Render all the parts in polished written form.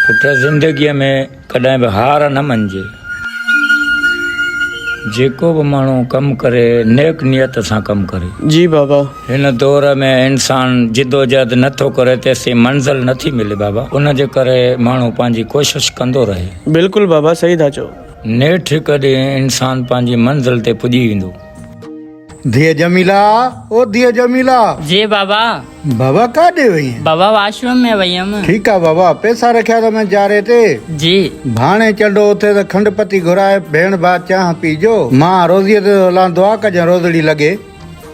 پٽ زندگيء ۾ ڪڏهن به هار نه مڃجي. جيڪو به ماڻهو ڪم ڪري نيڪ نيت سان ڪم ڪري. جي بابا. هن دور ۾ انسان جدوجهد نه ٿو ڪري تيسين منزل نه ٿي ملي بابا. ان جي ڪري ماڻهو پنهنجي ڪوشش ڪندو رهي. بلڪل بابا صحيح ٿا چئو. نيٺ هڪ ڏينهن انسان پنهنجي منزل تي پڄي ويندو. ڌيء جميلا، او ڌيء جميلا. جي بابا. بابا ڪاڏي وئين؟ بابا واش روم ۾ ويم. ٺيڪ آ بابا، پئسا رکيا اٿم جاري تي. جي. ڀاڻي چنڊو اٿي ته کنڊ پتي گهرائي ڀيڻ ڀاء چانهه پيجو. مان روزيء تي ٿو هلان دعا ڪجان روزڙي لڳي.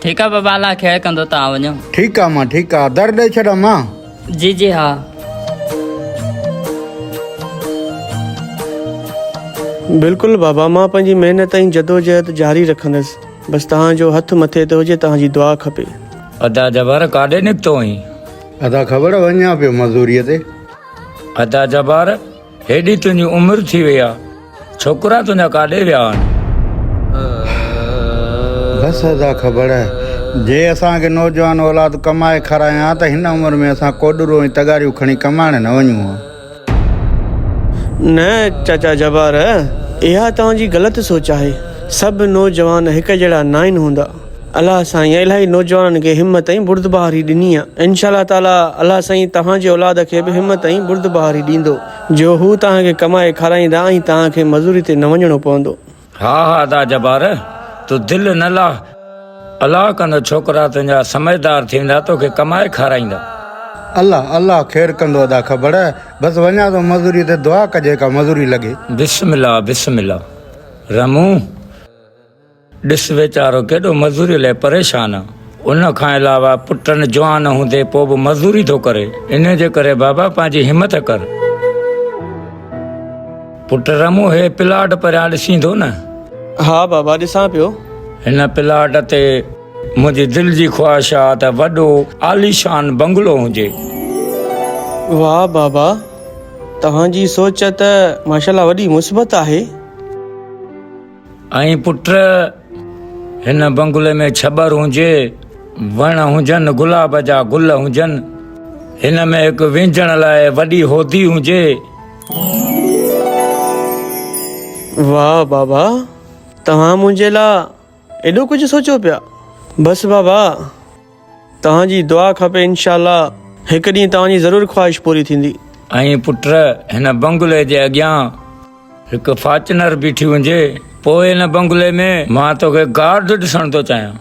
ٺيڪ آ بابا الله خير ڪندو توهان وڃو. ٺيڪ آ مان ٺيڪ آ، در ڏئي ڇڏ امان. جي جي ها. بلڪل بابا مان پنهنجي محنت ۽ جدوجهد جاري رکندس بس توهان جو هٿ مٿي تي هجي توهان جي دعا کپي. ادا جبار ڪاڏي نڪتو آهين؟ ادا خبر وڃان پيو مزوريء تي. ادا جبار هيڏي تنهنجي عمر ٿي وئي آ ڇوڪرا تنهنجا ڪاڏي ويا آهن؟ بس ادا خبر جي اسان کي نوجوان اولاد ڪمائي کارايان ها ته هن عمر ۾ اسان ڪوڏرو ۽ تغاريون کڻي ڪمائڻ نه وڃون ها. نه چاچا جبار اها توهان جي غلط سوچ آهي سڀ نوجوان هڪ جهڙا ناهن هوندا. الله سائين الاهي نوجوانن کي همت ۽ بردباري ڏني آ انشاء الله تعالي الله سائين توهان جي اولاد کي به همت ۽ بردباري ڏيندو جو هو توهان کي ڪمائي کارائيندا ۽ توهان کي مزوري تي نه وڃڻو پوندو. ها ها ادا جبار تون دل نه لاھ الله ڪندو ڇوڪرا تنهنجا سمجهدار ٿي ويندا توکي ڪمائي کارائيندا. الله الله خير ڪندو ادا کبڙ بس وڃان ٿو مزوري تي دعا ڪجي ڪا مزوري لڳي. بسم الله بسم الله رمون. ڏس ويچارو ڪيڏو مزوريء لاء پريشان آ. ان کان علاوه پٽن جوان هوندي پوء به مزوري ٿو ڪري. انهيء جي ڪري بابا پنهنجي همت ڪر. پٽ رمون هي پلاٽ پريان ڏسين ٿو نه؟ ها بابا ڏسان پيو. هن پلاٽ تي منهنجي دل جي خواهش آ ته وڏو عاليشان بنگلو هجي. واهه بابا توهان جي سوچ ته ماشاءالله وڏي مثبت آهي. ۽ پٽ، هن بنگلي ۾ ڇٻر هجي، وڻ هجن، گلاب جا گل هجن، هن ۾ هڪ وينجهڻ لاء وڏي هودي هجي. واهه بابا، توهان منهنجي لاء ايڏو ڪجهه سوچيو پيا. بس بابا، توهان جي دعا کپي انشاء الله هڪ ڏينهن توهان جي ضرور خواهش پوري ٿيندي. ۽ پٽ، هن بنگلي جي اڳيان هڪ فارچونر بيٺي هجي، پوء ان بنگلي ۾ مان توکي گارڊ ڏسڻ ٿو چاهيان.